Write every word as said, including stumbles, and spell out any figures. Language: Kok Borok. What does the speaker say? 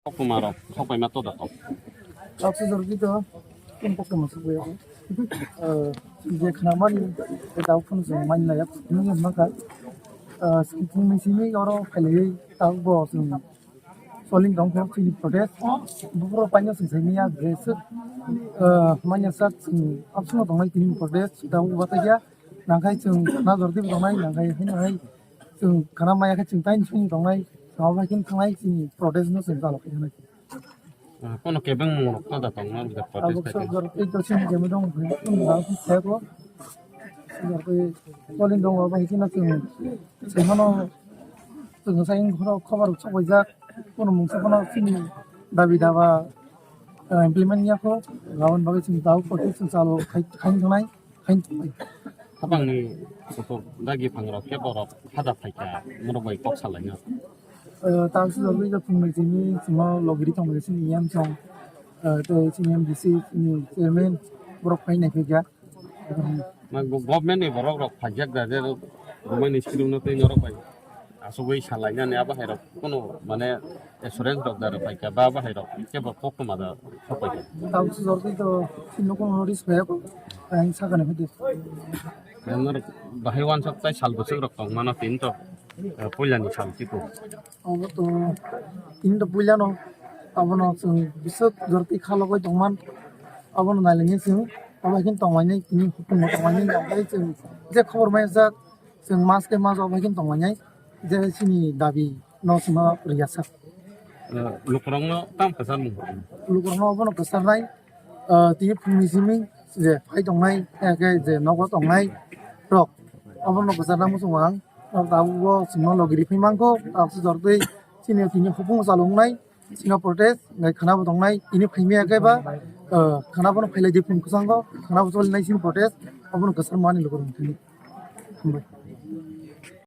Koktwma rok sok bai ma to da tong. Rok se jor kito, kin koktwma sok bai. Eh, je khna mani, je tau phun se mani na yak, ni ma ka. Eh, sing sing ni simi oro khalei tau bo sing. Soling tong phok chini protest. Bufro paino sing sing ya je se. Eh, manya sak sing apsuno tong nai tini protest. Tau ba ta ya. Nangkai chwng khna jordi bo tongnai, nangkai haino hai chwng khna maya khe chwng tai chwng tongnai, sabo bai khe thangnai chini protest no chwng chalo khe nai. Ah, kono kebeng mung rok to da tong ma, da protest abo khai khe. Sok jordi to chini jemi dong, chwng da khe sai ko. Sok jordi polin dong ba hai khe na chwng, chwng mano chwng sai khoro khobar sok bai jak, kono mung sa kono chini dabi daba, eh, implement ya ko, gabon bagwi chwng da protest chwng chalo khai, khai thangnai. Hain tongwi. Habangni kotor dagi phangrok khe borok hada phaikha, borok bai kok salaina. Eh, tang sijagwi je phungnwi chini chwngno logiri tongmani chini E M song, eh, tei chini M D C, chini chairman, borok phai naiphaikha. Ma go-, government ni borok rok phaijak da je, romani sirumno tei norok bai. Asugwi salainani abo hai rok kono mane assurance rok da rok paikha ba abo hai rok kebo koktwma da sok paikha. Tamo se jordi to sino kono notice paiyako, ang sakani hodi. Nang bahai wansok tai sal bwswk rok tong mano tin to, eh, puila ni sal tipo. Abo to tin to puila no, abono chwng bwswk jordi khalogwi tongman, abono nailangwi chwng, abo hai khe tongmani tini hukumu tongmani, tei chwng je khobor mai jak, Chwng mas khe mas o bai khe tonglainai, je chini dabi no chwngno rwya sak. Eh, lukurokno tamo kwcharmung? Lukurokno obono kwcharnai, eh, tini phungni simi je phai tongnai, hakhe je nogo tongnai rok, obono kwcharna muchungo ang. Tabuk bo chwngno logi ri phai mankho, tabuk se jortwi chini tini hopung chalo wngnai. Sino protest, ngai khana bo tongnai, ini phaimya khe ba, eh, khana bono phailai di phung kwchango, khana bo choli nai sini protest, abono kwchar mani lukurok thani. Hambai.